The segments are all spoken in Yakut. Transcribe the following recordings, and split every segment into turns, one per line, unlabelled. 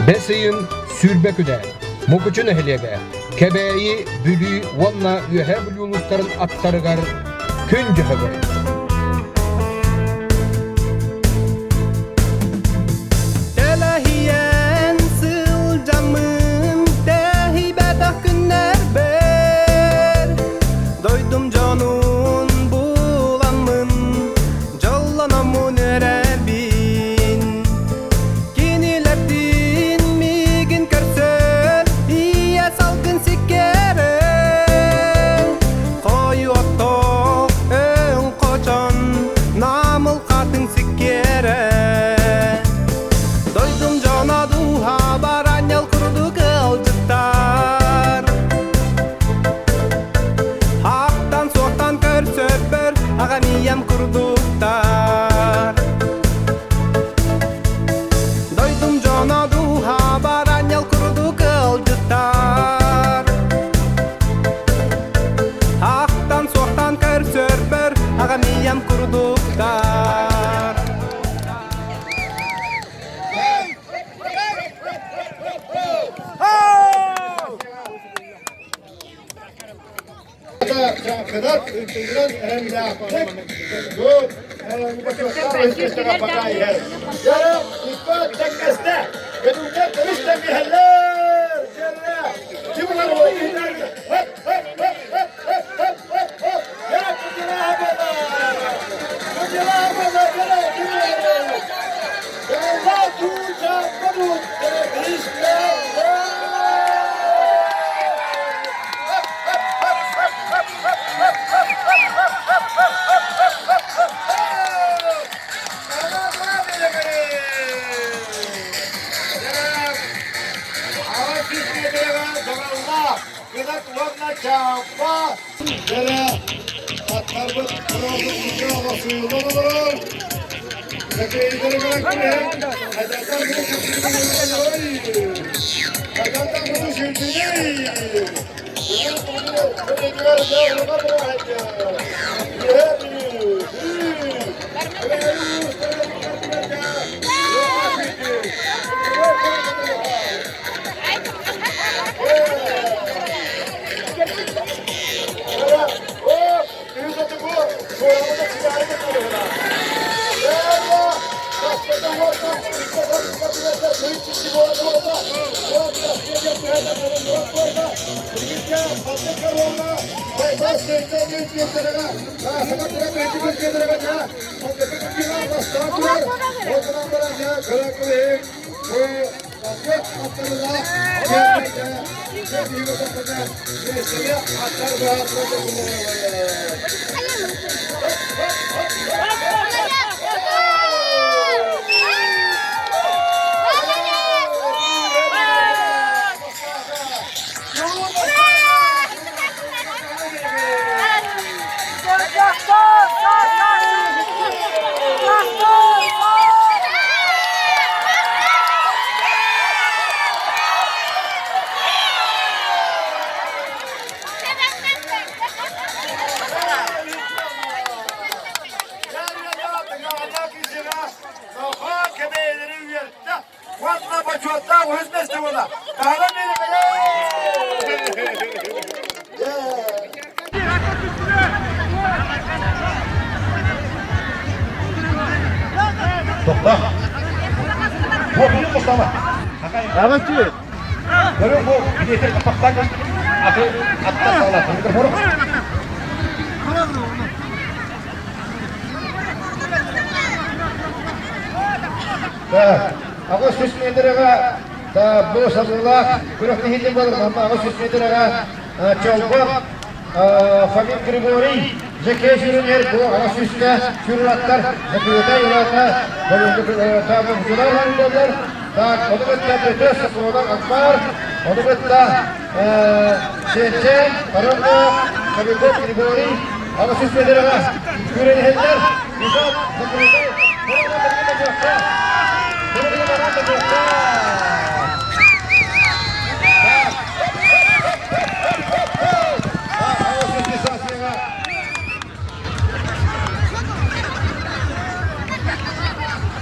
Бэс ыйын 20 күнэ Мукучу нэһилиэгэ Кэбээйи, Бүлүү уонна Үөһээ Бүлүү улуустарын аттарыгар Күн Дьөһөгөй.
Тэлэһийэн сылдьаммын тэһийбэтэх күннэрбэр Дойдум дьонун буламмын дьоллономмун үөрэбин Кинилэрдиин миигин көрсөн ийэ салгын сиккэрэн Хойу оттоох өҥ хочон намыл хатыҥ сиккиэрэ Дойдум дьоно дууһабар аанньал курдук ыалдьыттар Ахтан-суохтан көрсөрбөр аҕам ийэм курдуктар Дойдум дьоно дууһабар аанньал курдук ыалдьыттар Ахтан-суохтан көрсөрбөр аҕам ийэм курдуктар
Тохта.
800 метрға бу сабыылаах күрэхтэһиитин буолар. 800 метрға Чолбон Фомин Григорий Жеке сүрүнэр бу аҕыс сүүскэ сүрүн Закрыта Юрата Табыгчылар буолар. Так, ону кытта Петр Соколов Акбар, ону кытта Сенчен, Паронко, Кобяков Григорий 800 метрға күренһэллэр. Бизон Закрытай,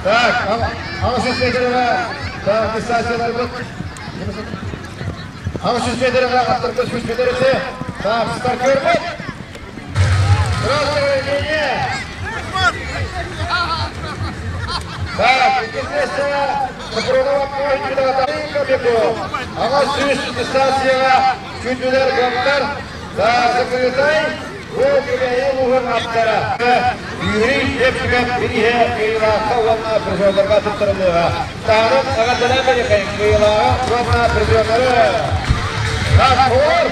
Так, 800 метрға.
Так, дистанцияларбыт. 800 метрге аттарга 100 метрге. Так, стартер. Здравствуйте, Так, иккис Аҕа сүүс дистанцияҕа күндүлэр гамтар, Закрытай, бу Күбэйи улууһун аттара. Юрий Лепчиков бирииһэ кыайыылаахха уонна призердарга туттарыллыаҕа. Таһарын эҕэрдэлээн бэлиэхэйин кыайыылааҕа уонна призердары. Так, хор!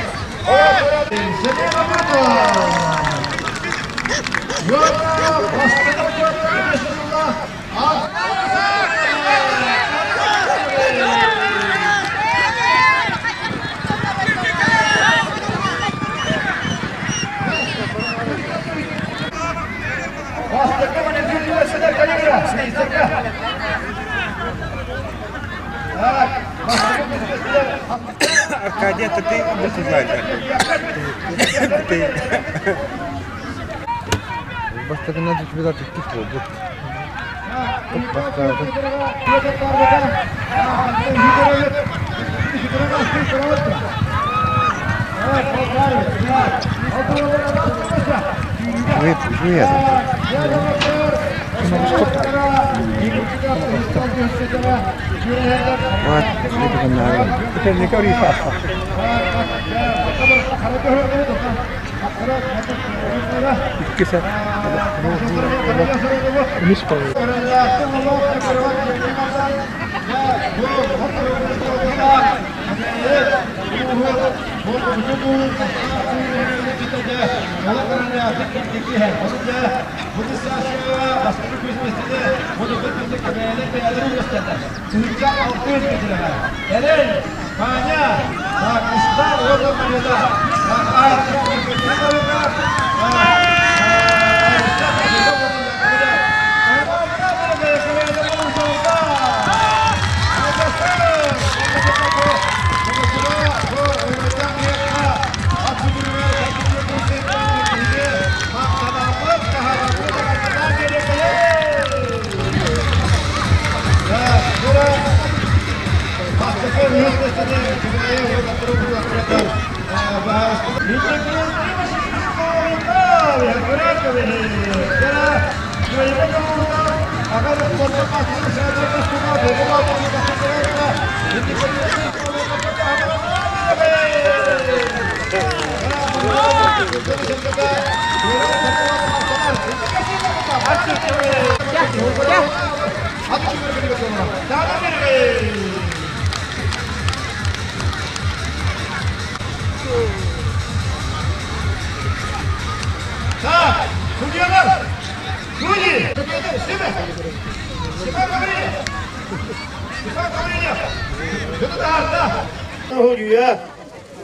Аркадий, это ты высылаешь? Ты.
Бастакынан түспүт иккис буолбут. Бастаата. Привет.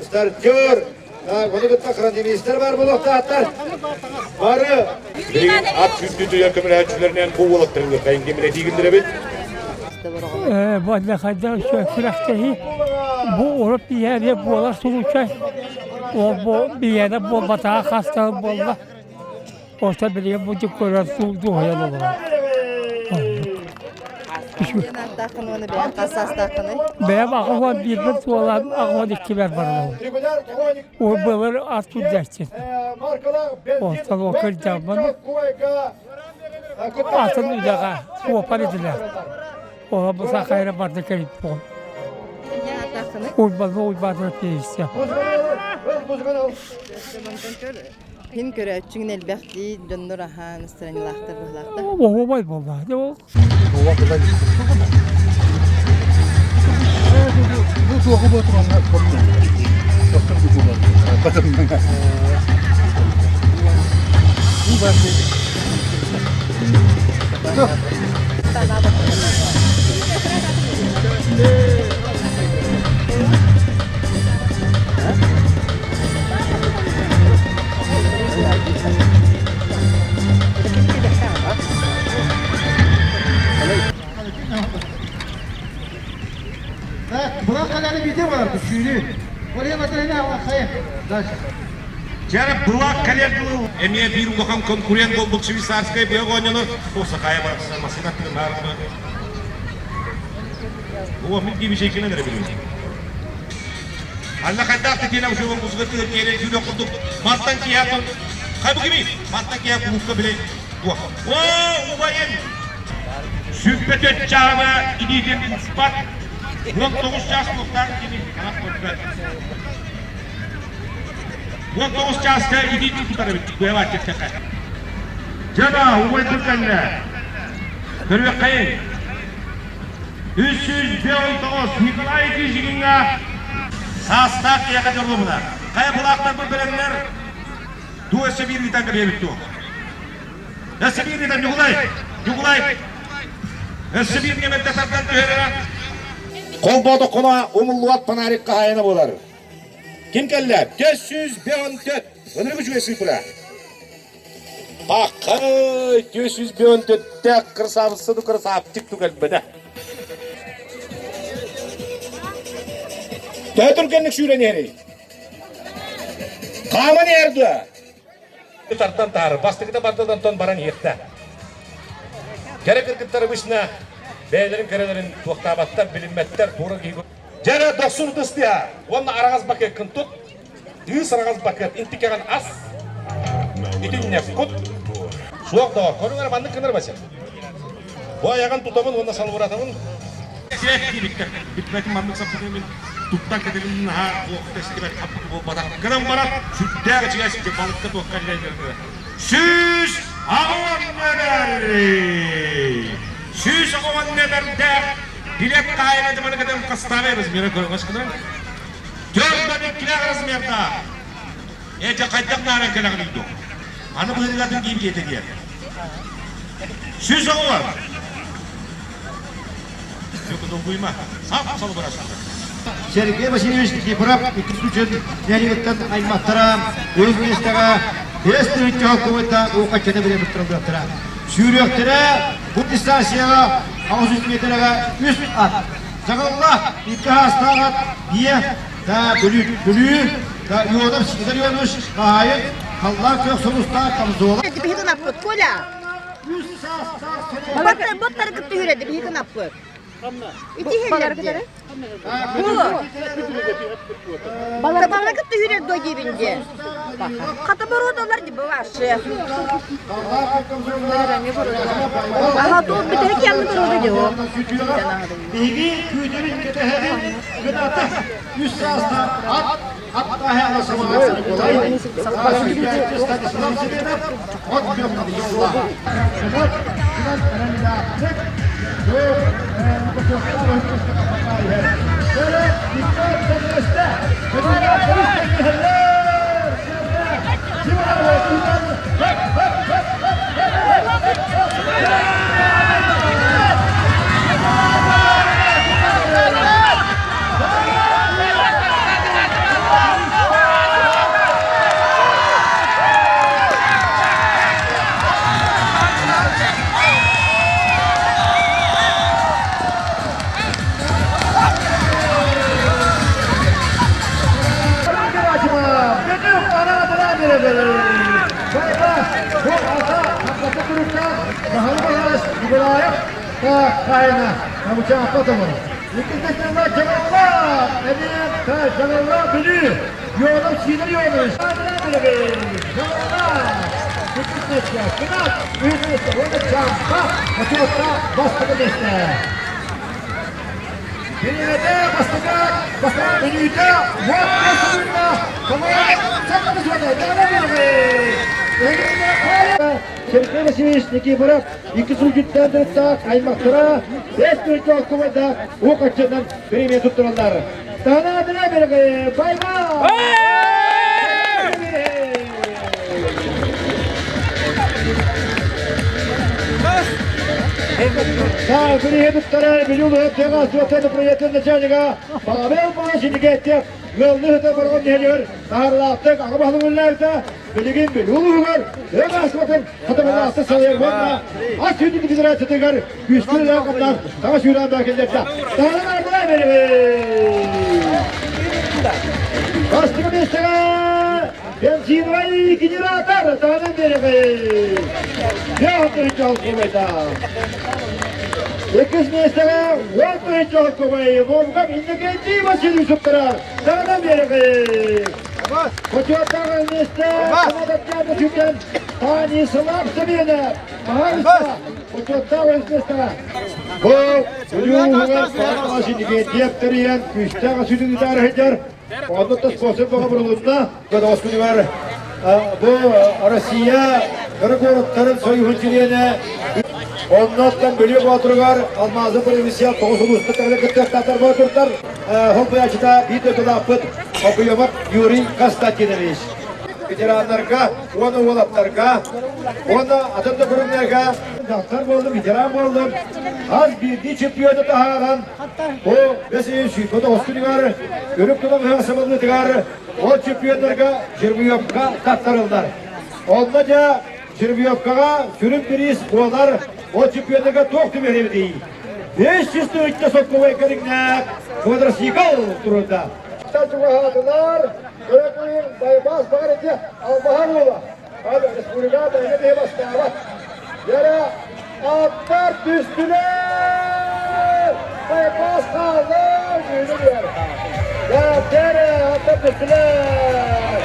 Стартер, оны кытта храндимистер бар булуктааттар. Бары.
Билигин ат сүүрдүүтүгэр көмөлөһөөччүлэринэн бу уолаттарыгар кайын кимилэтиигиннэрэбит.
Бу хайда күрэхтэһии бу урут биһиэнэ буолар случай. Ол бу биһиэнэ буолбатаҕа хас да буолла. Оттон билигин бу көрөр дуоһуйан олорор. Бэйэм 81-бин туолан 82-бэр барабын. Ол былыр ат сүүрдээччи. Онтон ол кырдьаммын атын үлэҕэ суоппар этилэр. Ола бу сахайра барда кэлип буол. Уйбанна уйбаатына пенсия.
Хин көрөөччүҥ элбэх дии, дьоннор аһаан, настроениелаахтар быһылаахтар.
Оһуобай буолла.
Дьэ, былаах кэлэр дылы эмиэ биир улахан конкурент буолбут швейцарскай быһах оонньонор. Сахая барахсан массыына тыынаар. О, мин киби шейкинен эрэ билэбин. Анна хайдах тетиэнэ учуба музыка тыыр киэрэ сүүрэ курдук мантан киһи хайбы кими мантан киһи кулуупка биле туох. О, убайым! Сүппөтөт чааба илиитин укпат, 19 чаас туохтаах кини харах көрбөт. 19 чааска илиитин тутар эбит быһабаат диэтэххэ. Дьэ убайбыт кэллэ. Көрүөххэйин. 359 Николай Кижигиҥҥа саастаах киһиэхэ дьолломуна. Хайа былаахтарбыт бэлэмнэр дуу өссө биир ыытан кэбиэбит дуо? Өссө биир ыытан Ньукулай! Ньукулай! Өссө биир ньэмэрдэ тардан түһэрэ.
Холбоотоххуна умуллубат фонарик хаһаайына буолар. Ким кэллэ? 454. Ынырык үчүгэй сыыпыра. Пахай, 454-тээх кырасаабысса кырасаапчик түгэлбэтэ. Төһө түргэнник сүүрэн иһэрий? Хааман иһэр дуо?
Тартан таары, бастакыта бардыдан баран иһиэхтэ. Кэрэ кыргыттар обычно бэйэлэрин кэрэлэрин туохтаабаттар, билиммэттэр, туора киһи.
Дьэрэ дохсун ытыстыа, уонна араҕас бакыаккын тут, Ыыс араҕас бакыат интикэҕин ас, итиннэ кут.
Суох доҕор, көрүҥ эрэ маннык гынар бача. Бу айаҕын тутабын уонна салыбыратабын. Сиэт диэбиттэр. Бүппэтин маннык саппытын мин туттан кэтэбин наһаа туох эстибэт хаппыт буолбатах. Гынан баран сүрдээх ичигэс балыкка туохха 180 нөмер! 180 нөмердээх билет хаайына дьаманы кэтэн хастаабай размера көрөҥөс гынан Төрдөн иккилээх размердаах. Ээ, дьэ хайдах нааран кэлэҕиний дуу? Аны быһыылатын киин диэтэ диэн. 110. Долгуйма. Сап салбырасың.
Сергей Васильевич Никифоров иккис үчүн нэһилиэктэн аймахтара өз миэстэҕэ бэс тыһыынча холкубайда уокаччаны билэ туттарыллыахтара. Сүүрүөхтэрэ бу дистанцияҕа 800 метрэҕэ үс ат. Чаҕылла икки аастаах ат биэ да Бүлүү Бүлүү да Ионов Сидор Ионович хаһаайын халлаан күөх сулустаах камзола
Биһиги гынаппыт, Коля. Боттары кытта үрэди биһиги гынаппыт. Ити иһэллэр Бу. Балары кытта үрэр до диибин дии. Хата боруодалар ди бываши. Аха туох бүтэһик янны боруода дии о.
Биһиги күүтэрин кэтэһэбин кытата үс саастаах ат ат аһаана самаҕа Николай Станислав Семенов от Сергей Васильевич Никифоров икки сылдьыттан тырыттаах аймахтара бэс тыһыынча оккубайдаах ук аччанан премия туттараллар. Танаатына береги байма! Так, бириһи туттарар Бүлүү тыаҕа суоттан управлениетын начальнига Павел Павлович ыаллыы сытар Борҕон нэһилиэгэр таһаарыылаахтык аҕа баһылык үлэлээбитэ билигин Бүлүү улууһугар тыаҕа суотун хатабыллаахтык салайар уонна ас үүтүн федерациятыгар күүскэ үлэлээх хамнас саҥа сүүрээн баар киллэрдэ. Таһаарыылаах Бастакы миэстэҕэ бензиновай генератор таһынан биэрэҕэй. Дьэ, Иккис миэстэҕэ уол тыһыынча Ломгам Иннокентий Васильевич туттарар. Саҥадан биэрэҕин. Бочуоттаах миэстэ Самодоттаах Сүтэн Станислав Семенов. Пожалуйста, бочуоттаах миэстэҕэ. Бу улууһугар Павел Иннокентьев тэрийэн күүстээх сүтүн ытаары сылдьар. Онно да спонсор бөҕө булулунна. Көтөҕөспүтүгэр бу Россия кыра куораттарын союһун чилиэнэ Оннуттан Бүлүү Боотуругар Алмазы провинция тоҕус улууста тэҥлэ кыттыахтаахтар боотурдар холбуйааччыта биир дойдулаахпыт Окуемов Юрий Константинович. Ветераннарга уонна уолаттарга уонна атын да көрүҥнэргэ дьахтар буоллум, ветеран буоллум, хас биирдии чемпиону таһааран бу бэс ыйын 29 күнүгэр Үрүк Туман ыһыах сабыллыытыгар ол чемпионнарга Жербуевка таттарыллар. Онно дьэ Жербуевкаҕа сүрүн бириис буолар ол чемпионнарга туох түбэһэбитий? 500 тыһыынча солкуобай кэриҥнээх квадроцикл турда. Чугаһаатылар, Көрөкүйүн байбаас баҕар ити албаһар уола. Ал республика байга биһи бастаабат. Яра аттар түстүлэр! Байбаас хаалла, дүйүнү биэр. Я дәрі аттар түстүлэр!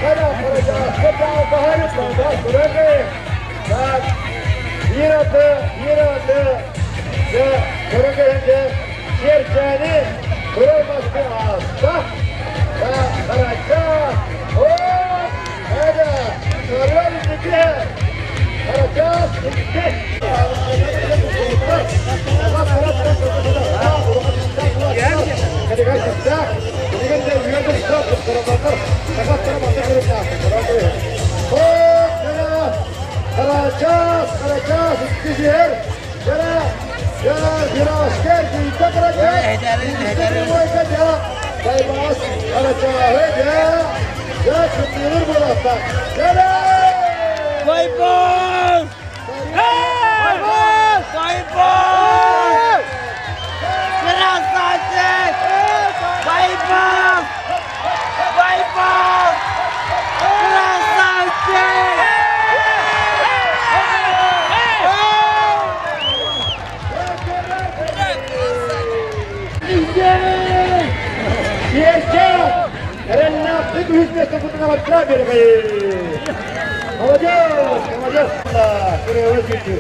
Кара каражаска албаһар байбаас көрөкүйүн. Так, bir atı, bir atı. Дьэ, көрөкүйүн Сиэрчээни көрөр-маскы ааста. Харача, оп, эдэ, көрөр инники, Харачаас икки. Харачаас, Харачаас икки сиэр,
Байбал! Байбал! Байбал! Красавчик! Байбал! Байбал! Красавчик!
Эрэллээхтик үһүс миэстэ кутунаҕачча биэрбэй. Молодец, молодец. Күрүөбэ сүрдү.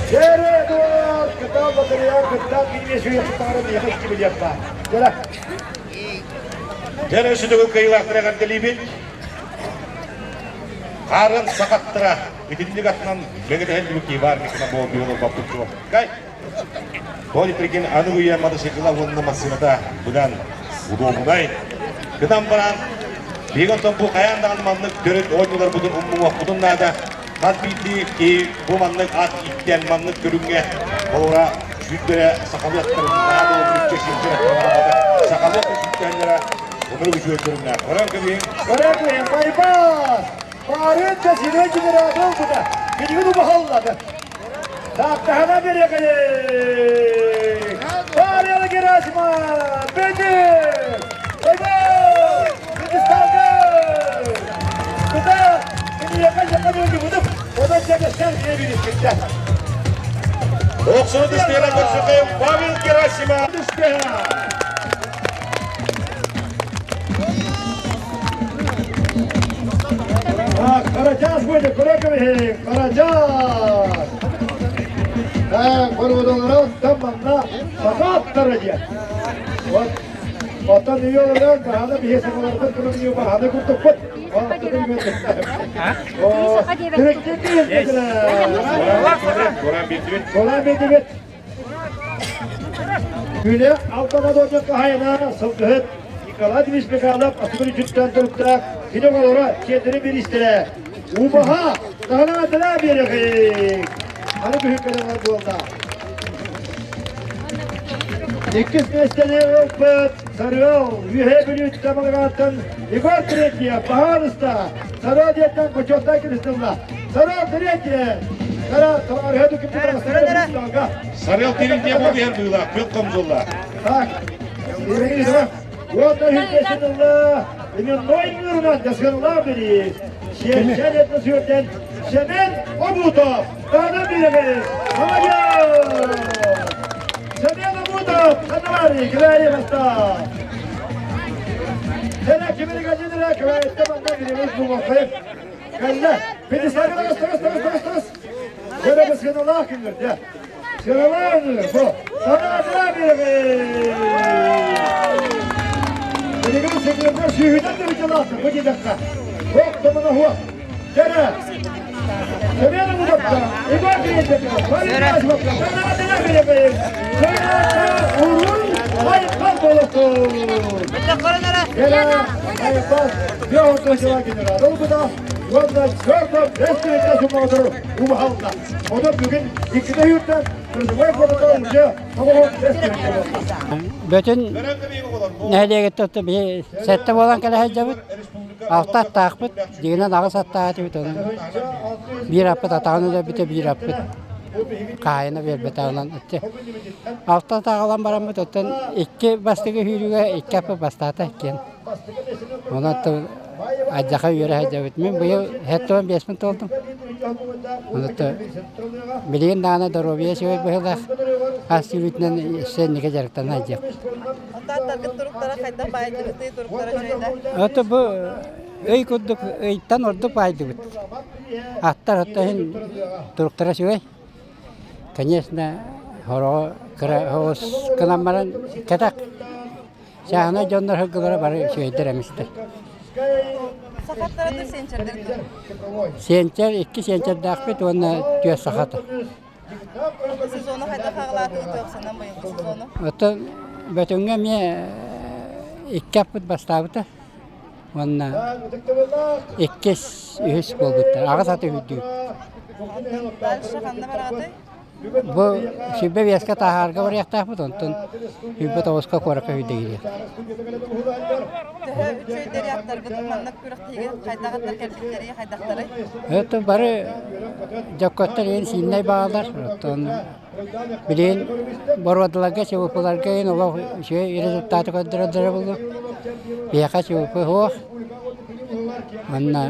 Дьэрэ дуор, кытаал батарея кыттаат кинигэ сүүйэ кыттаҕара миэхэ икки билиэт баар. Дьэрэ.
Дьэрэ сүтүгү кыайыылаахтара эҕэрдэлиибит. Хаарын сахаттара итинник атынан мэҥэтэһэллибит баар микина буол биһи олорбоппут Кай. Тони прикин аны уйа мотоцикла уонна массыыната быдан удобунай. Гынан баран, биһиги онтон бу хайаан даҕаны маннык төрүт оонньууларбытын умнуохпутун наада. Хас биирдии киһи бу маннык ат иттэн маннык көрүҥҥэ холобура сүүрдэрэ сахалыы аттарын наада буолбут сирдэрэ сахалыы сүүрдэллэрэ оннук үчүгэй көрүҥнээх. Көрөн кэбиһиҥ.
Көрөн кэбиһиҥ, байбаас! Баарын да сирэ генералы ылбыта. Билигин убаһаллады. Таптаһана берегали! Павел Герасимов! Бедик! Байбаас! Хиндистанга! Куда? Киниэхэ якын өлүгүнүп, онон дьэгэстэр биэбиликкиттэ.
Охсуну түстүгэр көрсөтөйүм Павел Герасимов!
Карачаас будет, Кураков, Карачаас! Корудалара тамманна сахаттара диэн. Вот Оттон үйэ олорон баһана биһи сахаларбыт курдук үйэ баһана курдукпут. Куран биэрдибит. Күнэ Алтамадордун хаһайына сылгыһыт Николай Дмитриевич Михайлов Асыбыр үчүттэн туруктаах кини оҕолоро сиэннэрин бириистэрэ Убаһа таһынан биэрэҕин аны күһүн кэлэн буолла. Иккис миэстэни ылбыт Сарыал Үөһээ Бүлүүттэн Балагааттан Егор Терентьев, пожалуйста, Сарыал диэттэн бочуоттай кырыстылла. Сарыал Терентьев!
Сарыал Терентьев бу биһэр быылаах, күөх комзоллаах.
Так, вот именной мирунан дасгынлаа бери. Сиэрчэн этна сүөрден. Семен Обутов. Таана биэрэбит. Молодец! Семен Обутов, Ханавари, Квери Баста. Кэлэ кимиригэ дьинирэ квэйтэ манна бирэбит булуохайып. Кэллэ. Педистарга тагыс, тагыс, тагыс, тагыс, тагыс. Кэлэ бысхыналаах күннэрде. Сыналаах күннэр. Бу. Таана биэрэбит. Билигин сыгырдар сүүһүнэн да битилаахтар бу диэтэххэ. Ох, томана хуох. Кэрэ. Семен Обутовка, Егор Кирилловка, Марина Азовка, Таана биэрэбит. Уруй айыккал болосун. Кэлэ айыккал Беотошева генерал Обутов уонна Чернов Республика суммаҕытыр убаһалла. Онон бүгүн иккитэ үүртэн призовой фондата уже тоҕоһун республика
Бөтүн нэһилиэгиттэн биһи сэттэ буолан кэлэ сылдьабыт. Алта аттаахпыт, дьиҥинэн аҕыс аттаах этибит онон биир аппыт атаҕын өлөрбүтэ, биир аппыт хаайына биэрбэтэҕинэн алта атаҕалан бараммыт оттон икки бастакы сүүрүүгэ икки аппыт бастаата иккиэн. Онон алдьархай үөрэ сылдьабыт. Мин быйыл 75-пин туолдум. Онон билигин даҕаны доруобуйа үчүгэй быһыылаах ас сүүрүүтүнэн өссө инники дьарыктана сылдьыахпыт.
Аттаргыт туруктара хайдах баайдыгытый, туруктара үчүгэйдэ?
Ото бу ый курдук ыйтан ордук баайдыбыт. Аттар отто иһин туруктара үчүгэй. Конечно, хороҕо кыра оҕус гынан баран кэтэх чааһынай дьоннор сылгылара бары үчүгэйдэр эмистэр.
Сахаттара да сиэнчэрдэр дуо?
Сиэнчэр икки сиэнчэрдээхпит уонна түөрт сахата.
Сезону хайдах аҕалаатыгыт уопсанан быйылгы сезону?
Оттон Бөтүҥҥэ эмиэ икки аппыт бастаабыта уонна иккис, үһүс буолбуттар. Аҕыс аты үһүйдүүбүт.
Дальше ханна бараҕытый?
Бу сүүрбэ биэскэ Тааһаарга барыахтаахпыт, онтон 29-ка куоракка үһүйдэ киириэх.
Төһө үчүгэйдэри аттаргыт маннык күрэхтэһиигэ хайдах аттар кэлбиттэрий, хайдахтарый?
Это бары дьоккоттор иһин сииннэй баалар. Оттон билигин боруодаларга, ЧВП-ларга иһин олох үчүгэй результаты көрдөрөллөрө буолуо. Биһиэхэ ЧВП суох. Уонна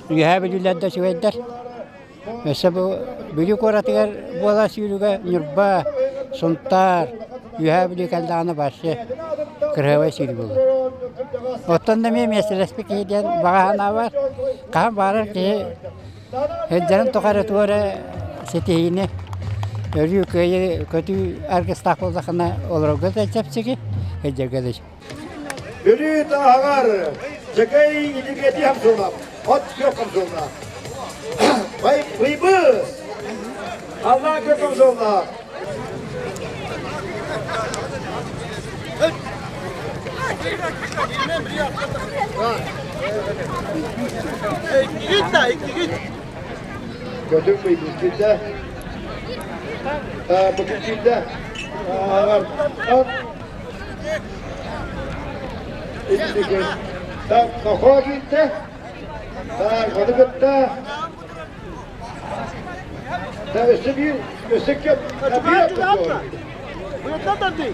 Үөһээ Бүлүүлэр да үчүгэйдэр. Өссө бу Бүлүү куоратыгар буола сүүрүүгэ Ньурба, Сунтаар, Үөһээ Бүлүү кэллэҕинэ вообще кыраһыабай сүүрүү буолар. Оттон да эмиэ миэстэлэспит киһи диэн баҕа санаа баар. Хаһан баҕарар киһи сылдьарын тухары тугу эрэ ситиһиини, өрүү кыайыы көтүү аргыстаах буоллаххына олорорго да чэпчэки, сылдьарга да
Бүлүү тааһаҕар Дьэкэй Илигиэти хамсыылаах, от күөх хамсыылаах. Быйбыс! Аллаа күөх хамсыылаах. Көтүк быйбыс киирдэ. Букун киирдэ. Ааҕар. Так, нохоо киирдэ. Так, ону кытта. Так, өссө биир, өссө кеп.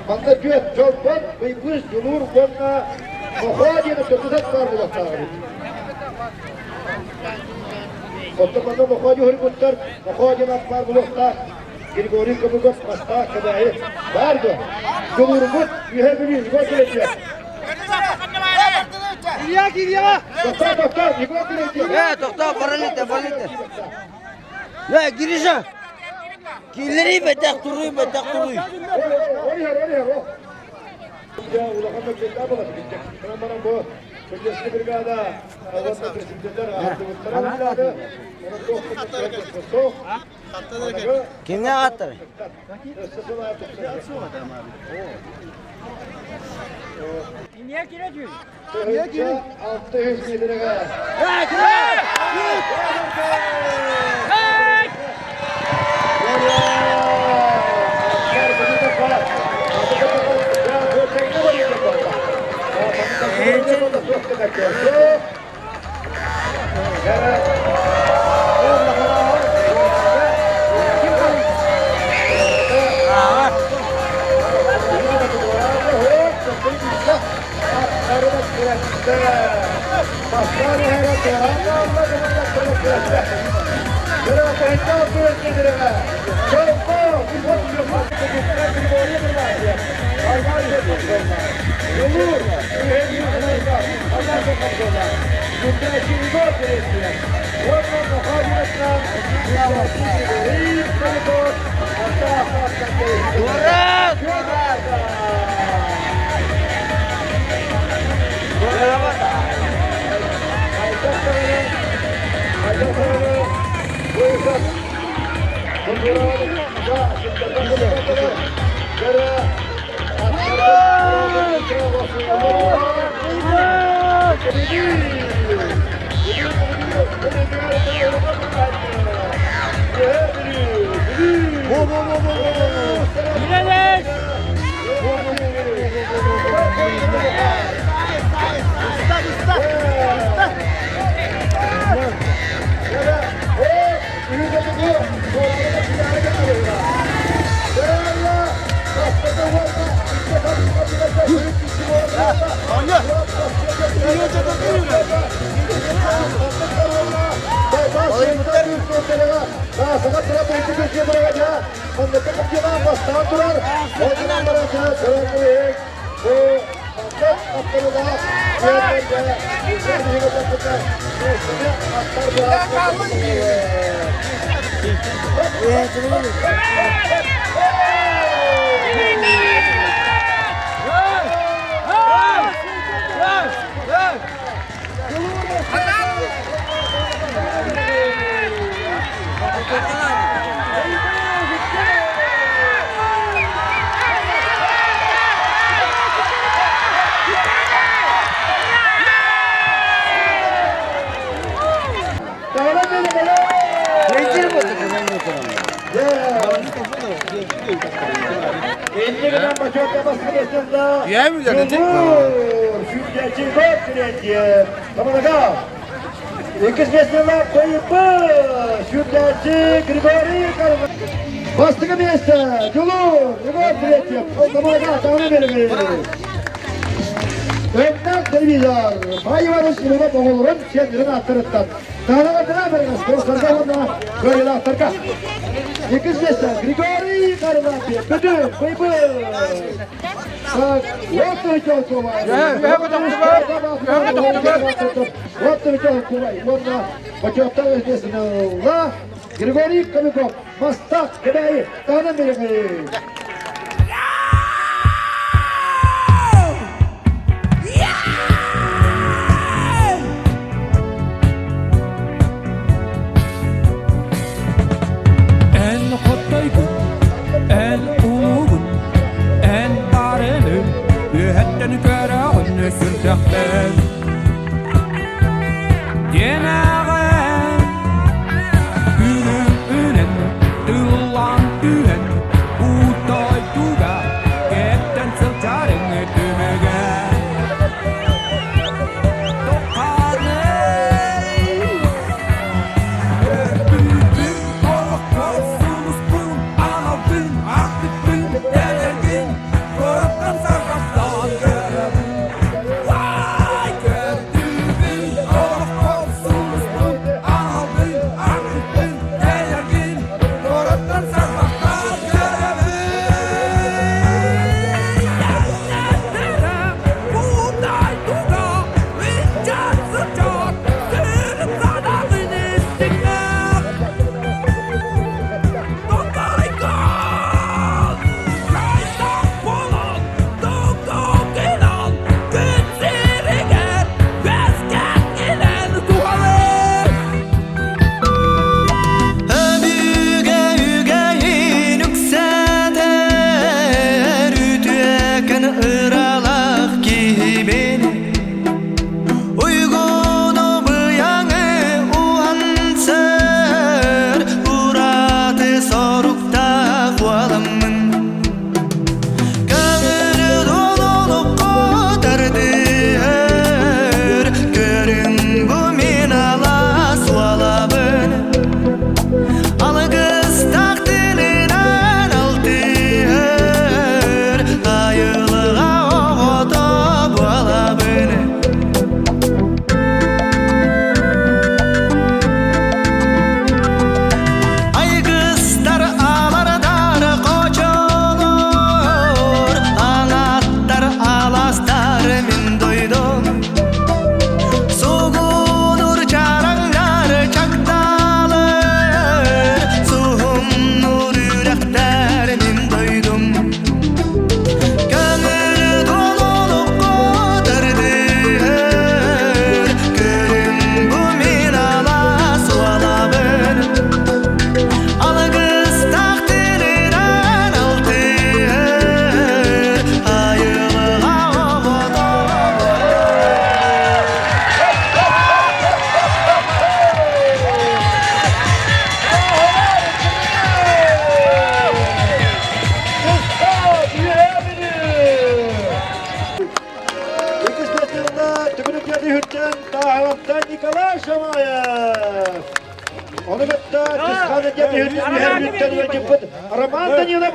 Манна түөрт чолбон, быйбыс, дьулуур уонна нохоо диэн өттөтүсэт баар буолуохтаах эбит. Оттон манна нохоо дьуһурбуттар, нохоо диэн ат баар буолуохтаах. Григорий Кобыков Мастаах Кэбээйи баар дуо? Дьулуурбут Үөһээ Бүлүү Егор Терентьев.
Илья Кирьяға!
Тоқтоо, тоқтоо, Егор Терентьев.
Э, тоқтоо, баралите, баралите. Э, Гриша! Киллери бэтэх туруй, бэтэх туруй.
Орихар, орихар, о. Улахан мөккүөрдээх буолар. Баран бу Кыргызскай бригада ардыбыттара
Кимҥэ ааттарый?
Бастакы миэстэ Дьулуур Егор Третьев Команда таһына беребит. Өттөх телевизор Бай Иванович Иванов оҕолорун сиэннэрин ааттарыттан таһына берегес спонсорга уонна кыайыылаахтарга. Иккис миэстэ Григорий Харлампьев Бүтүн Быйбы. Так, вот Вот Григорий Калюков, Мастак, Кэбээйи, таһынан бириҥий!
Эн хоттойгун, эн улуугун, эн барыны үөһэттэн көрөҕүн сүрдэхпин. Диэнэҕин күнүм үнэн, тыллан түһэн, утойдуга кэптэн сылдьарыҥ түмүгэ.
Өбүгэ үгэһин үксэтэр үтүөкэн ыралаах киһибин Уйгуну быйаҥы уһансар ураты соруктаах уоламмын Көҥүлү олоххо тардыһар көрүҥ бу мин алаас уолабын Алгыстаах тылынан алтыһар айылҕа оҕото буолабын.
түһүттэн ыалдьыппыт Роман Данилов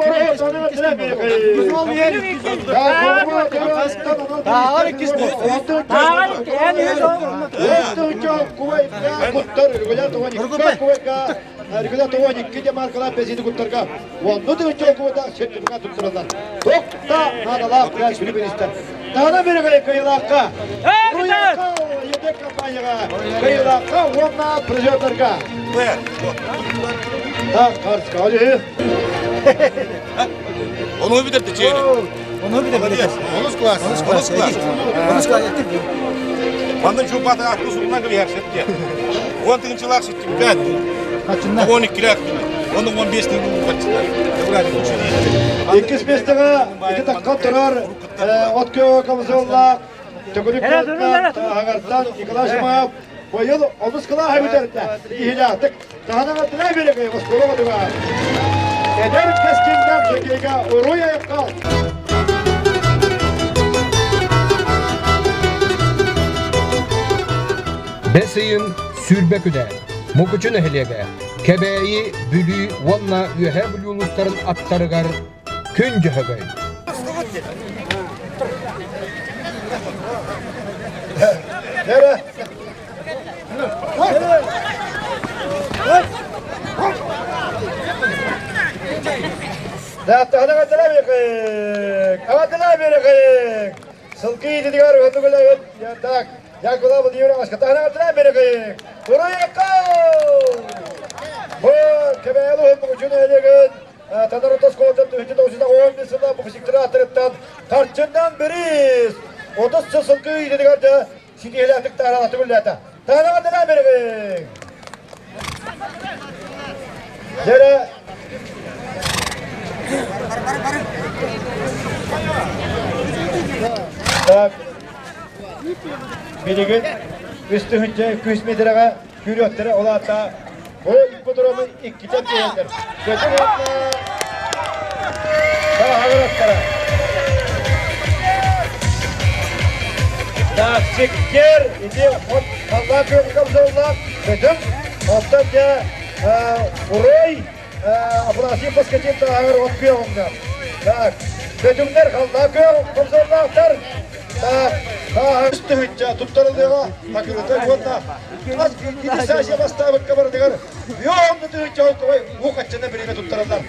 Кыйылаахха уонна призердарга. Так, Карскали.
Onu bitirdi çeyini.
Onu bitirdi.
Онус класс. Онус класс. Онус класс. Манна чупата акты сурунан кыбы хепсепте. Он тыгынчылак сертификат. Он иккилак. Оны 15 тыгын катчылар.
Иккис местеҕэ ити такка турар от көҕө комсомоллаах Төгүрүк Аҕартан Николай Шимаев быйыл онус кылааһы бүтэрдэ. Иһилээхтик таһынан аттына биэрэгэй оскуола оҕотугар. Эдэр кэскиллээх хоккейга уруй айыккал!
Бэс ыйын 20 күнэ Мукучу нэһилиэгэ Кэбээйи, Бүлүү уонна Үөһээ Бүлүү улуустарын аттарыгар Күн Дьөһөгөй.
Сылгы иититигэр өтүгүлэбит так Якула Владимирович Катаһына берегик Уруйакка! Бу Кэбээли уһун нэһилиэгин Татар оскуолатын 1910 сыла бухсиктара атырыттан харчыннан бириис 30 сыл сылгы иититигэр дьэ ситиһилээтик тааралаты үллээтэ. Таһына берегик! Дьэрэ Так, билигин үс тыһыынча 200 метрэҕэ күүрүөхтэрэ, ол аата бу ипподрому иккитэ түһэллэр. Көтөр уонна Саһагыраттара. Так, сиккер, ити от халлаан күөх комсомоллаах көтүм, оттон дьэ урой Афанасий Паскатин тааһыгар от күөҕүҥҥэ. Так, бөтүҥнэр халлаан күөх комсомоллаахтар. Так, тааһы тыһыынча туттарылыаҕа такырыта уонна хас биирдии саасия бастаабыкка барытыгар үөн тыһыынча холкубай уу хаччына бириэмэ туттараллар.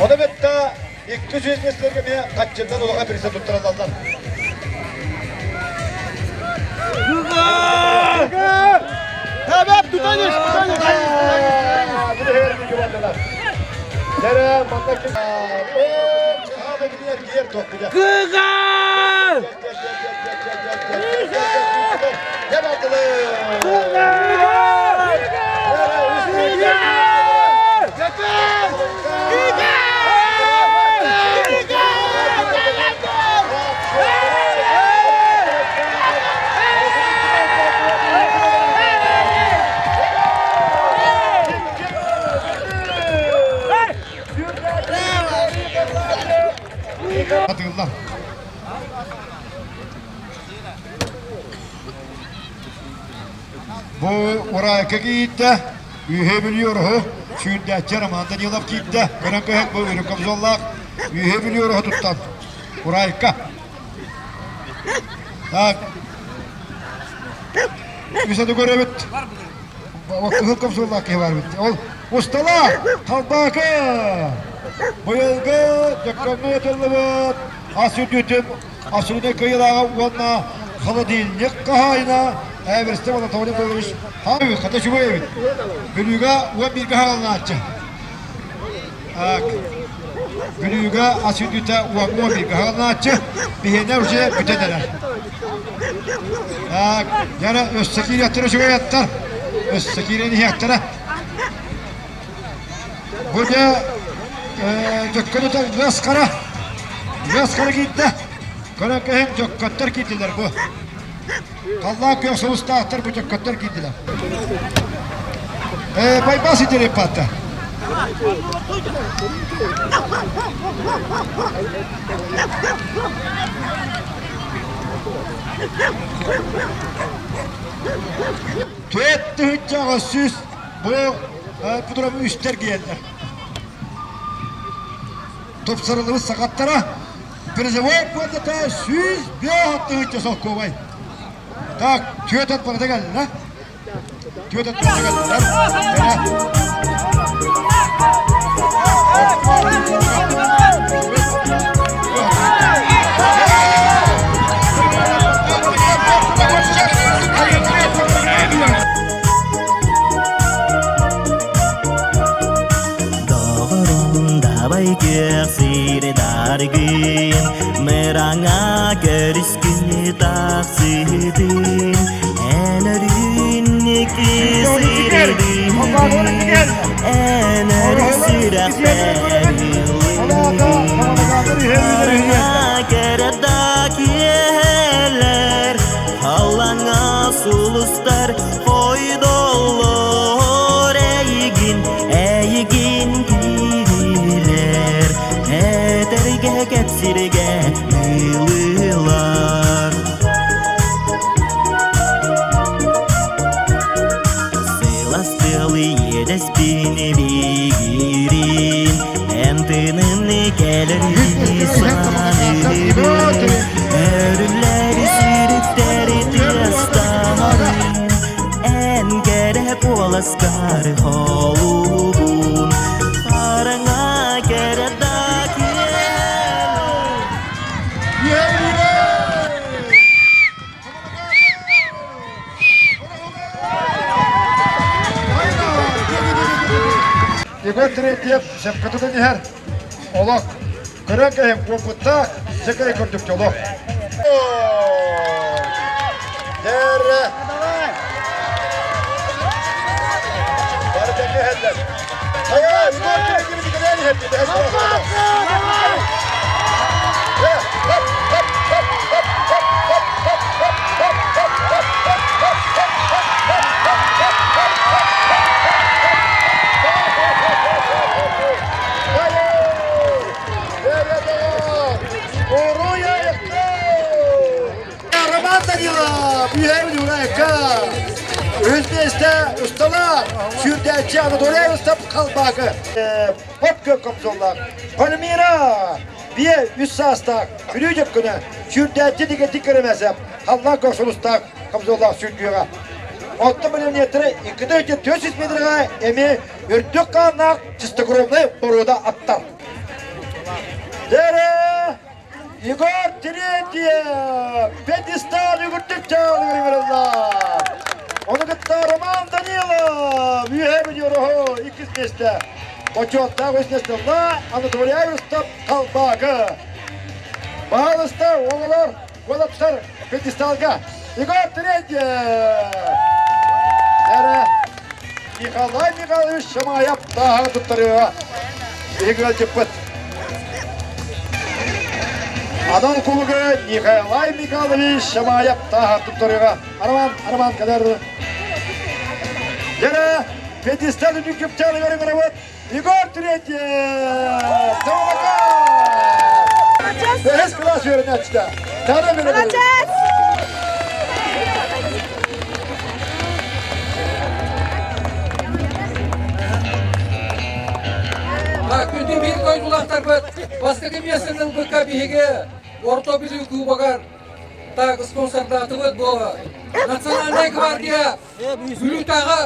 Ону кытта 200 миэстэлэргэ эмиэ хаччыннан улахан бириисэ туттараллар.
Табап тутанеш, тутанеш. Кыгал!
Атыыллар. Бу Урайка киирдэ, Үһэ Бүлүү Ороһу сүүрдээччи Роман Данилов киирдэ. Көрөн көһөн бу үрүҥ комсоллаах Үһэ Бүлүү Ороһу туттан. Урайка. Так. Үс аты көрөбүт. Кыһыл комсоллаах киһи бар бит. Ол устала Халбаакы быйылгы Дьөккөҥҥө ыытыллыбыт ас үрдүтүн асыыны кыйылааҕа уонна холодильник хаһаайына Эверстев Анатолий Павлович хата үчүгэй эбит. Бүлүүгэ 11-гэ хааллааччы. Бүлүүгэ ас үрдүтэ 11-гэ хааллааччы. Биһиэнэ уже бүтэн эрэр. Так, дьара өссө киириэхтэрэ үчүгэй аттар. Өссө киирэн иһиэхтэрэ. Бу дьэ дьөккөнүтэ ыас хара. Ыас хара киирдэ. Көрөн кэһин дьөккөттөр киирдилэр бу. Халлаан күөх сулустаахтар бу дьөккөттөр киирдилэр. Байбаас итириппатта. Түөрт тыһыынчаҕа сүүс бу ипподром үстэр киэллэр. Тупсарыллыбыт сахаттара призовой пуондата 105 тыһыынча солкуобай. Так, түөрт от барыта кэллэ. Түөрт от барыта кэллилэр.
Доҕорум дабай күөх сири даргын, Мыраҥа көрүскүнү тахсыытын, Эн өрүүннүкү сирдин, Эн өрү сүрэхпэр Хараҥа кэрэ да киэһэлэр, Халлаҥа сулустар хойдоллор эйигин, эйигин киирилэр, Этэргэ кэпсиргэ ылылар. Сылас тыалы иэдэспин бигирин, Эн тыынын кэлэр саныырын, Өрүллэри сүрүктэри тыастаарын, Эн кэрэ куоласкар холуубун, Хараҥа кэрэ да
Егор Терентьев сөпкө иһэр олох көрөн кэһин куоппуттаах дьэкэй курдук дьоло. Дэрэ! Бары тэҥҥэ иһэллэр. Хайа, Егор Терентьев кэлэн иһэр. Роман Данилов, Үһүс миэстэ устала сүүрдээччи Анатолий Устап Халбаакы. От кök комсоллаах Пальмира бие үс саастаах Бүлүү дьөккөнө сүүрдээччи дигэтик көрөмөсө халлаан коксулустаах комсоллаах сүүрдүөҕэ. Оттон билимниэттэрэ 2 400 метрга эми үрдүк хааннаах чистокровнай боруода аттар. Дere Егор Терентьев пьедестал үгүрдүк чаалыгар Ону кытта Роман Данилов үөһэ бүдүөрөһө иккис миэстэ. Бочуоттаах үс миэстэ Анатолий Айрустов Халбаакы. Баһаалыста оҕолор, уолаттар пьедесталга. Егор Терентьев! Дere Николай Михайлович Шамаев тааһы туттарыаҕа. Биһиги ыалдьыппыт. Анал кулугу Николай Михайлович Шамаев тааһы туттарыаҕа. Роман, Роман кэлэр. Дьэрэ, пьедестал үрдүк чыпчаалыгар ыҥырабыт Егор Терентьев! Бэһис кылаас үөрэнээччитэ. Тара
Молодец!
Күндү биир дойдулаахтарбыт бастакы миэстэни ылбыкка биһиги Орто Бүлүү кубогар так спонсордаатыбыт бу Национальнай гвардия Бүлүүтээҕи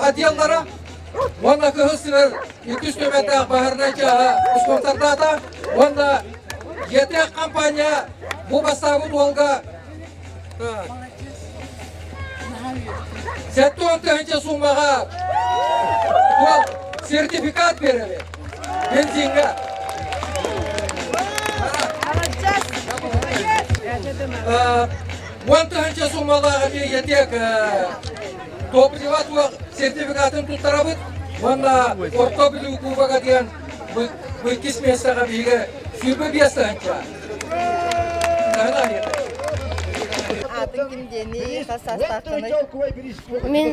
отделлара уонна кыһыл сыыр иккис нүөмэрдээх баһаарынай чааһа спонсордаата уонна ЕТЭК компания бу бастаабыт уолга 70 тыһыынча суумаҕа уол сертификат биэрэбит бензиҥҥэ. 10 тыһыынча суумалаах эмиэ ЕТЭК топливо туох сертификатын туттарабыт уонна Орто Бүлүү кубога диэн бу иккис миэстэҕэ биһиги 25 тыһыынча.
Аатыҥ ким диэний, хас саастааххыный?
Мин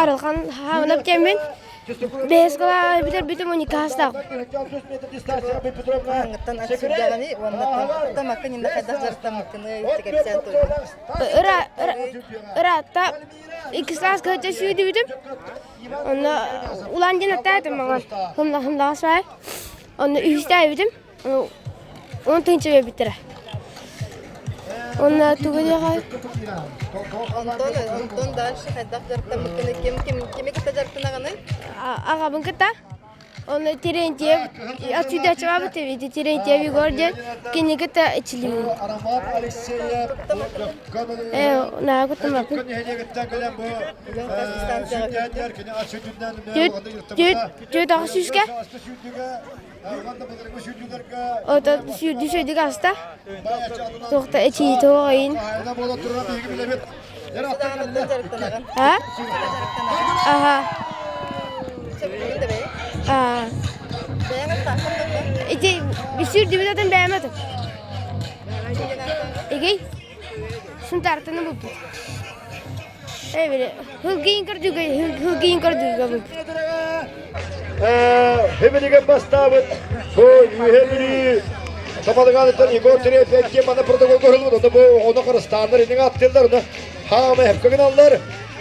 Арылхан Хаунап диэммин. Бэһис кылааһы бүтэрбитим уникаастаах.
Хаһаҥҥыттан ат сүүрдэҕиний уонна куттамаккын иннэ хайдах дьарыктаммыккыный кэпсээн туруй.
Ыраатта иккис кылааска сылдьа сүүрдүбүтүм. Онно улаан диэн аттаатым маҥан хымнаҕас баай. Онно үһүстээбитим. 10 тыһыынча биэрбиттэрэ. Уонна тугу диэхэй?
Онтон онтон дальше хайдах дьарыктаммыккыный? Ким ким кими кытта дьарыктанаҕыный?
Аҕабын кытта. Онно Терентьев, отсюда эти Терентьев Егор диэн кини кытта ичилиибин. Ээ, куттамаппын. Түөрт аҕыс сүүскэ. Ото сүүрдүү сүүрдүк аста. Туохта эчии туох ыйын. А? Аха. Аа. Ити сүүрдүбүт атын бэйэм атым. Игей. Сунтаартаны булбут. Хылгыйын көрдүүгэ хылгыйын көрдүүгэ булбут.
Хемилиген бастаабыт бу үөһэ Бүлүү Сапалыганыттан Егор Терентьев мана протокол көрүлбүт. Онно бу оҕону харыстааннар иннин аттылар, оны хаама эпкэ гыналлар.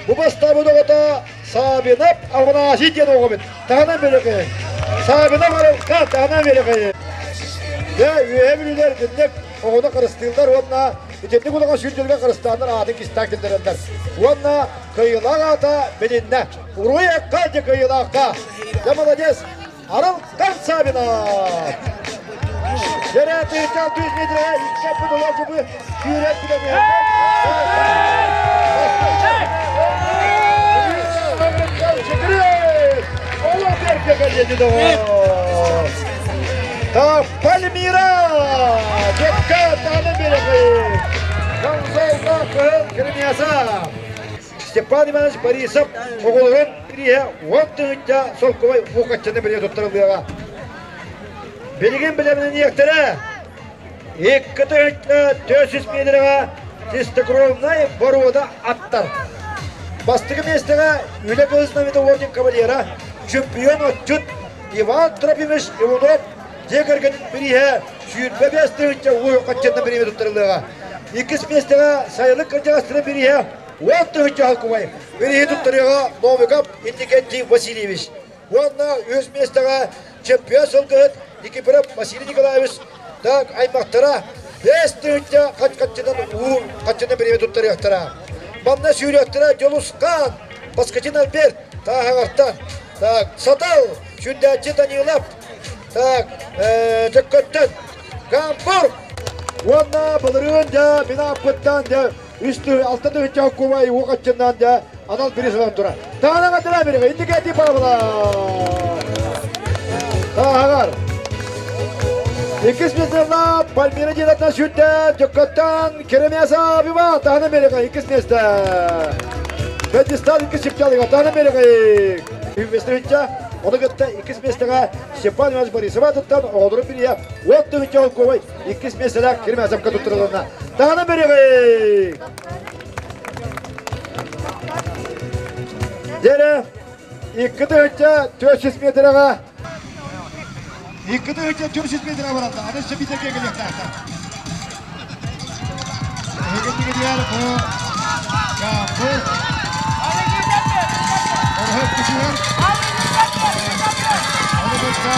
Бу бастаабыт оҕото Сабинап Афанасий диэн оҕобут. Таһынан берекей. Сабинап Арылка таһынан берекей. Дьэ, үөһэ Бүлүүлэр итинник оҕону харыстыыллар уонна итинник улахан сүүрдүлгэ харыстааннар аатын кистаан киллэрэллэр. Уонна кыайыылаах аата билиннэ. Уруй акка дьэ кыайыылаахха. Дьэ молодец! Арылхан Савинов! Дьэрэ тыычал 100 метрэ икки уларжыбы сүүрэн Так, Пальмира! Детка таны береги! Консолга кыһын кремиаса! Степан Иванович Борисов оҕолорун бирииһэ 10 тыһыынча солкуобай муокаччыны бирие туттарыллыаҕа. Билигин билэмниэхтэрэ 2 400 миэтэрэҕэ чистокровнай боруода аттар. Бастакы миэстэҕэ Үлэ Кыһыл Знамята орден кавалера, чемпион отчут Иван Трофимович Иванов дьиэ кэргэнин бирииһэ 25 тыһыынча уһуйхаччынна бириэмэ туттарыллыаҕа. Иккис миэстэҕэ Сайылык кырдьаҕастара бирииһэ 10 тыһыынча халкубай бирииһи туттарыаҕа Новиков Иннокентий Васильевич. Уонна үс миэстэҕэ чемпион сылгыһыт Никифоров Василий Николаевич так аймахтара 5 тыһыынча хаччынан уу хаччынан бириэмэ туттарыахтара. Манна сүүрүөхтэрэ Дьулусхан, Баскытин Альберт, Тааһаҕартан, так, Сатал, Сүндээччи Данилов, так, Дьөккөттөн, Гамбург уонна былырыын дьэ мин ааппыттан дьэ үс тыһы 6 тыһыынча кубай уох аччыннаан дьэ анал бириз ылан турар. Таһанаҕа тыра бириҕэ инникэти баабыла. Таһаҕар. Иккис места Пальмира дедатна сүрдэ Дьөккөттөн Керемяса Абива таһана берега иккис место. Пьедестал иккис чыпчалыга таһана берега. Үместевичча оны кытта иккис местеҕэ Степан Иванович Борисова туттан оҕолорун бирийэ 10 тыһыынча холкуобай иккис миэстэлээх Керемясовка туттарылынна. Таһана берега. Дьэрэ 2 400 метрэҕэ 2 400 метрэҕэ бараллар. Аны сөбүтэргэ кэлиэхтээхтэр. Эһигитигэр бу Гамбур Орһөп күтүөр Ону кытта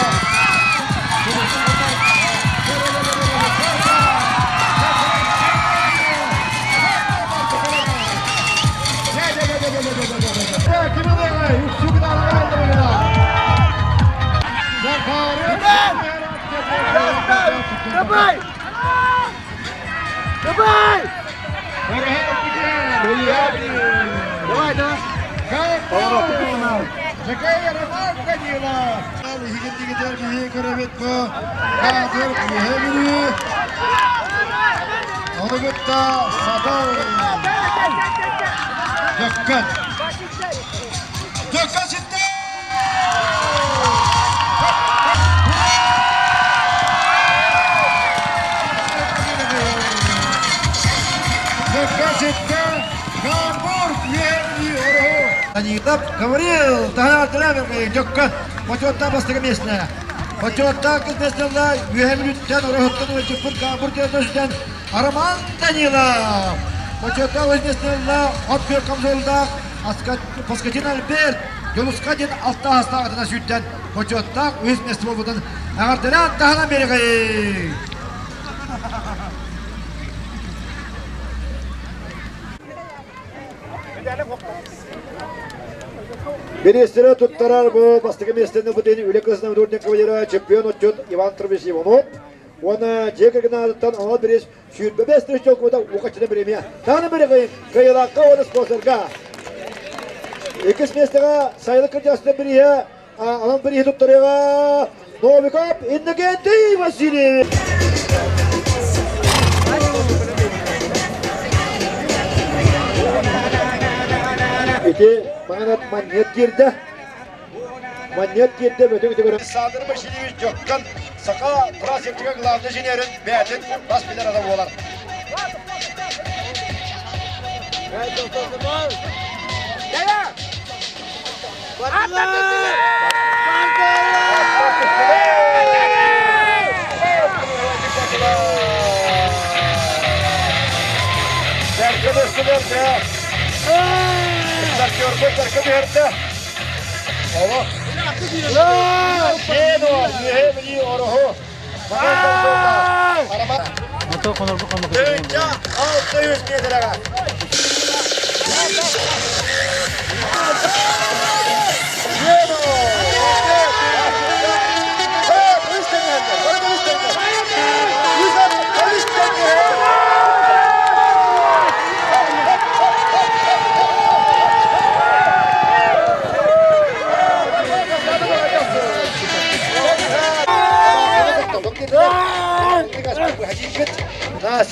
Давай! Давай! Давай, давай!
Жакай Роман Данилов! Иһигин биһи көрөбүт бу Каадыр Үһэ Бүлүү Ону кытта Сатал Дьөккөн Дьөккөн ситтэ! Дьөккөн ситтэ! Гамбург Үһэ Бүлүү Ороһу Данилов! Никифоров Гаврил таһаартыра дьокко бочуоттаах бастакы миэстэ. Бочуоттаах миэстэлэр үөһэ Бүлүүттэн Ороһуттан ыалдьыппыт Гаабыр Теодоситан Роман Данилов. Бочуоттаах миэстэлэр от күөх комсомолдаах Паскатин Альберт Дьулуска диэн алта аастаах атына сүүрдэн бочуоттаах үһүс миэстэ буолбутун эҕэрдэлээн таһынан биэриэҕэй. Бириистэрэ туттарар бу бастакы миэстэни ылбытын үлэ кыһысынан орден кавалера чемпион отчут Иван Трович Иванов уонна дьиэ кэргэн аатыттан анал бириис 25 тысяч чолкута уқаччыта премия. Тааны бириҕин кыайылаахха уонна спонсорга. Иккис миэстэҕэ сайылык кырдьаҕастан бирииһэ анал бирииһи туттарыаҕа Новиков Иннокентий Васильевич. Ити маҥан манньыат киирдэ. Манньыат киирдэ бөтүҥ үтүгүрэ. Александр Васильевич Дьоккан саха трасса главный инженерин бэйэтин бас билэр адам буолар.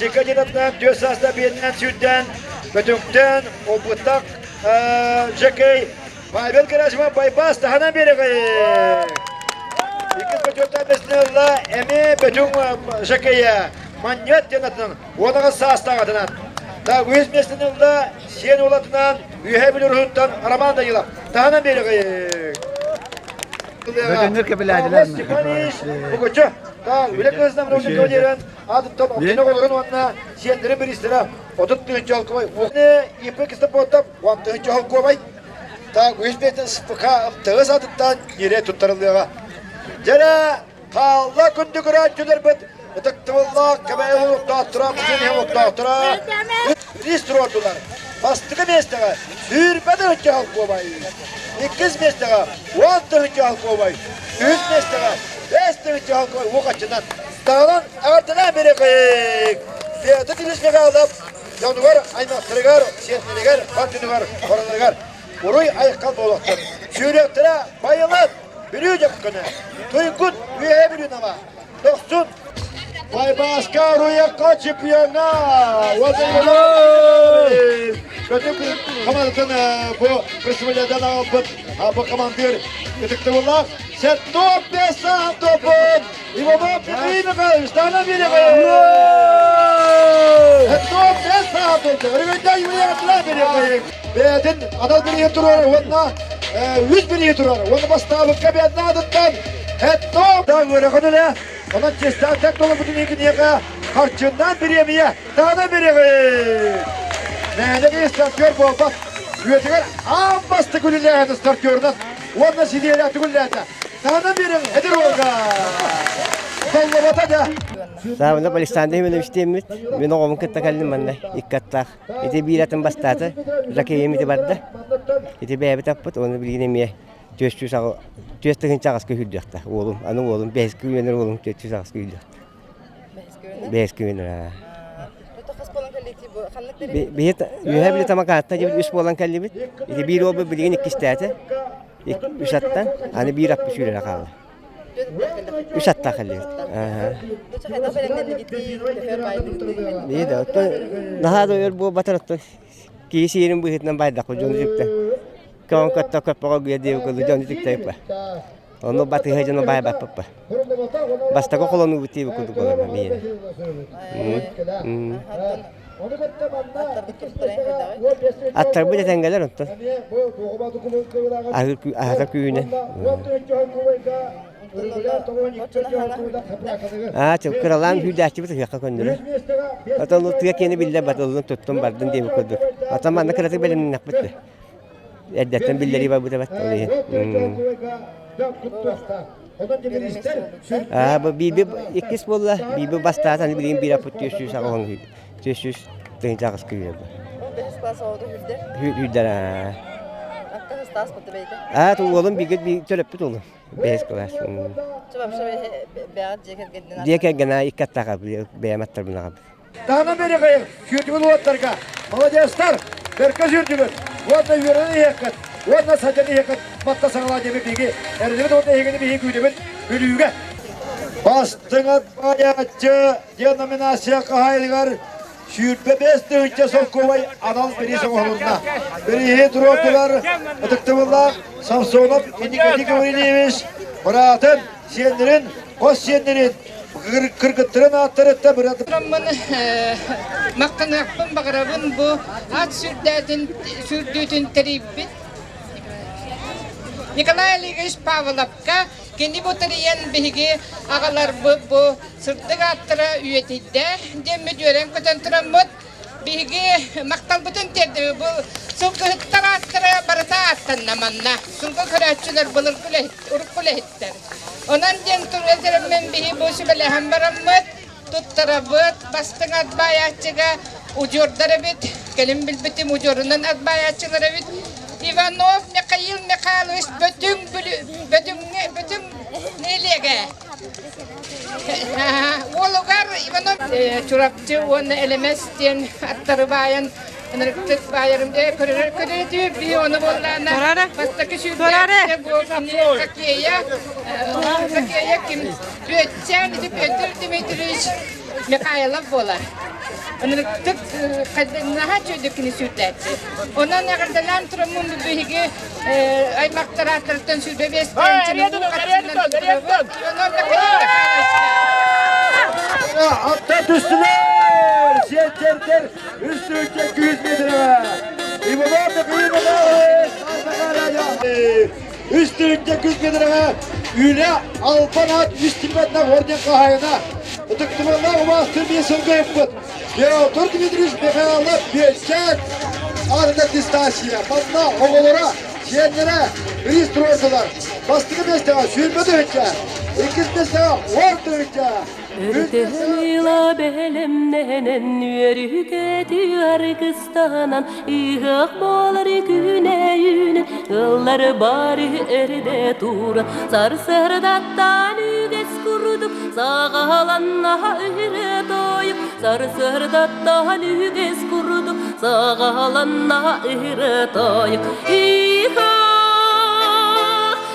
Сика динатынан түөс сааста биэнинэн сүүрдэн, бөтүҥтэн, обуттах Жекей Павел Герасимов байбаас таһынан биэрэҕэй. Иккис бочуоттаах бэстинэлла эмиэ бөтүҥ Жекейэ Манньыат диэн атынан уонаҕас саастаах атынан. Та үһүс миэстэни ылла сиэн уолатынан Үөһээ Бүлүү уруһуттан Роман Данилов таһынан биэрэҕэй.
Бөтүҥнэр кэбилээтилэр.
Степанович Бугучу та үлэ кыысынан диэн аатыттан октина оҕолорун уонна сиэннэрин бириистэрэ 30 тыһыынча холкуобай. ИП Кислопотов 10 тыһыынча холкуобай. Та үһүс бэйтэн СПК МТС аатыттан ньирэй туттарыллыаҕа. Дьэрэ хаалла күндү көрөөччүлэрбит ытыктабыллаах Кэбээйи олохтоохторо, Музей олохтоохторо рис туруордулар. Бастакы миэстэҕэ 20 тыһыынча холкуобай, иккис миэстэҕэ 10 тыһыынча холкуобай, үһүс миэстэҕэ 5 тыһыынча холкуобай уох аччынан таһынан аҕардана биэрэкэйик. Петр Ильич Михайлов дьонугар, аймахтарыгар, сиэннэригэр, бар дьонугар, хоролоругар уруй айхал буолуохтун. Сүүрүөхтэрэ байылыт, Бүлүү дьөккөнө, Туйгун Үөһээ Бүлүү Нама, Дохсун Байбааска Руякка чемпиона! Көтүк командатын бу представлениедан аҕалбыт бу командир ытыктабыллаах Сеттоп Бесан топун Иванов Дмитрий Михайлович Дана Сеттоп Бесан топун Өрөгөйдөөх Юлия Атлан Бэйэтин анал бирииһи туруорар уонна үс бирииһи туруорар. Уонна бастаабыкка бэйэтин аатыттан Сеттоп да үөрэхин үлэ Онон чиэстээхтэр толорбутун киниэхэ харчыннан бириэмийэ таана бириэҕи. Мээнэ киһи стартер буолбат. Үйэтигэр аан бастакы үлэлээһин стартерынан уонна сидиэлээх үлэлээтэ. Таана бириэҕи эдэр уолга. Толлобото да.
Саабынап Александр Семенович диэммит. Мин оҕобун кытта кэллим манна икки аттаах. Ити биир атын бастаата. Жакеем ити барда. Ити бэйэбит аппыт, оны билигин эмиэ түөс тыһыынча аҕыска үүрдүөхтэ уолум. Аны уолум бэһискэ үөнэр уолум 400 аҕыска үүрдүөхтэ. Бэһискэ үөнэр аа. Биһи үөһэ били тамакаатта диэбит үс буолан кэллибит. Ити биир уолбут билигин иккистээтэ. Үс аттан, аны биир аппы сүүрэрэ хаалла. Үс аттаах кэллибит. Биһи да оттон наһаа да өр буолбатар оттон киһи сиэрин быһыытынан байдахпыт дьону сүктэ. Көҥ көттө көппөҕө гүйэ диэбит курдук дьон үтүктэйиппэ. Ону батыһа дьону баайбаппыппа. Бастакы холонуубут диэбит курдук буолар миэнэ.
Аттарбыт туруктара хайдаҕый?
Аттарбыт этэҥҥэлэр онтон. Аһата күүнэн. Аа, кыралаан күүдээччибит ыһыахха көннөрөр. Отон ол тыа киэнэ биллэр батыллын туттун бардын диэбит курдук. Отон манна кыратык бэлэмнэннэхпит да. Эрдэттэн биллэрии барбыта бат ол иһин. Аа, бу биирби иккис буолла, биирби бастаатан билигин биир аппыт 400 400 тыһыынча аҕыс күүрэр.
Бэһис класс оҕото хүрдэр.
Хүрдэр аа.
Акка хастаас бутта бэйдэ.
Аа, уолум бигэ төрөппүт уолум. Бэһис класс.
Вообще бэҕэт дьиэ кэргэнинэн.
Дьиэ кэргэнэ икки аттаах бэйэм аттарбын аҕабын.
Таһынан береҕайын сүүрдүгүн уоттарга. Молодецтар! Бэркэ сүүрдүгүт. Уонна үөрэн иһиэххит. Уонна садьан иһиэххит. Матта саҥалаа диэби биһиги эрэнэбит уонна эһигини биһиги күүтэбит Бүлүүгэ. Бастыҥ атбаайааччы диэн номинация хаһаайыныгар 25 тыһыынча солкуобай анал бириис оҥоһулунна. Бирииһи туруордулар ытыктабыллаах Самсонов Николай Гаврильевич быраатын, сиэннэрин, хос сиэннэрин, кыргыттарын ааттарыттан быратын.
Махтаныахпын баҕарабын бу ат сүрдээтин сүрдүүтүн тэрийбит Николай Олегович Павловка кини бу тэрийэн биһиги аҕаларбыт бу сырдык ааттара үйэтийдэ диэммит үөрэн-көтөн тураммыт биһиги махталбытын тиэрдэбит бу сылгыһыттар ааттара барыта ааттанна манна сылгы көрөөччүлэр былыргы үлэһит урукку үлэһиттэр онон диэн туран биһи бу сүбэлэһэн бараммыт туттарабыт бастыҥ ат баайааччыга удьуордар эбит кэлин билбитим удьуорунан ат баайааччылар эбит Иванов Михаил Михайлович Бөтүҥ Бөтүҥҥэ Бөтүҥ нэһилиэгэ Уолугар Иванов Чурапчы уонна Элэмэс диэн аттары баайан ынырыктык баайарым көрөрөр көрөтү би ону буоллаана бастакы сүүрдээччи бу хоккея хоккея ким Бүөтчээн ити Петр Дмитриевич Михайлов буолар. Ынырыктык наһаа үчүгэйдик кини сүүрдээччи. Онон эҕэрдэлээн тураммын биһиги аймактар ааттарыттан 25
Атта түстүлэр! Сиэтчэрдэр үс тыһыынча 200 метрге! Иванов Михаил Михайлович Үс тыһыынча 200 метрге Үлэ Албан аат үс тимбэтнэх орден хаһаайына Ытыктыбаллаах убаастыр биир сылга ыппыт Петр Дмитриевич Михайлов Бельчак аатынан дистанция манна оҕолоро сиэннэрэ бириис туруордулар. Бастакы миэстэҕэ 20 тыһыынча, иккис миэстэҕэ 10 тыһыынча.
Өртөһөн бэлэмнэнэн үөрүүкэти аргыстанан ыһыах буолар күнэ-үүнэн ыллар бары эрдэ тура сарсыардаттан үгэс курдук саҕаланна ыһыры тойук сарсыардаттан үгэс курдук саҕаланна ыһыры тойук Иха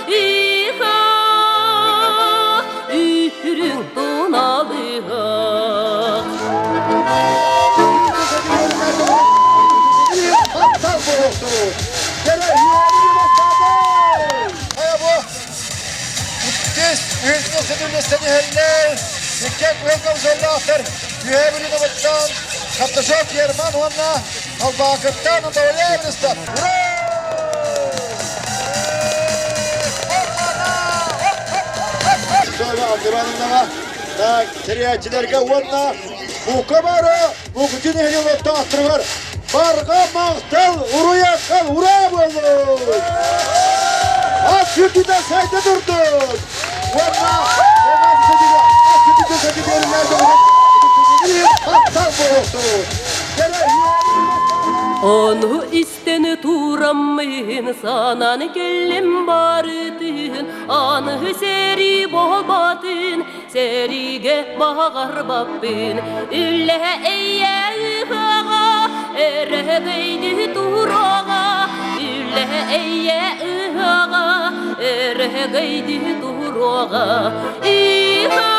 Иха үрүҥ туналыһах
Махтал буолуохтун! Иккис үһүс сэтиннэстэн иһэллэр. Иккиэн кыһыл комсомоллаахтар Үөһээ Бүлүү Карташов Ерман уонна Албаакыттан Антонович Ура! Ивановнаҕа тэрийээччилэргэ уонна бука бары Мукучу нэһилиэгин олохтоохторугар барҕа махтал уруйаккал ураа буоллун! Ат сүрдүтэ сайда турдун! Уонна махтал буолуохтун!
Ону истэн тураммын санаан кэллим барытын аны сэрии буолбатын сэриигэ баҕарбаппын үлэ эйэ ыһыаҕа эрэһэгэйди туруоҕа үлэ эйэ ыһыаҕа эрэһэгэйди туруоҕа иха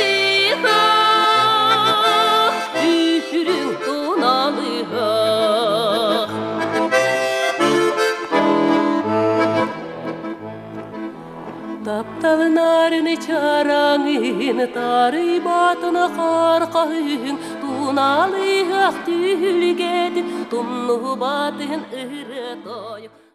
иха үһүрүҥ туналыһах Тапталынарын чараҥын, тарыйбатын хаар хаһыын, Туналыһах түһүлгэтин, тумнубатын ырыа тойук.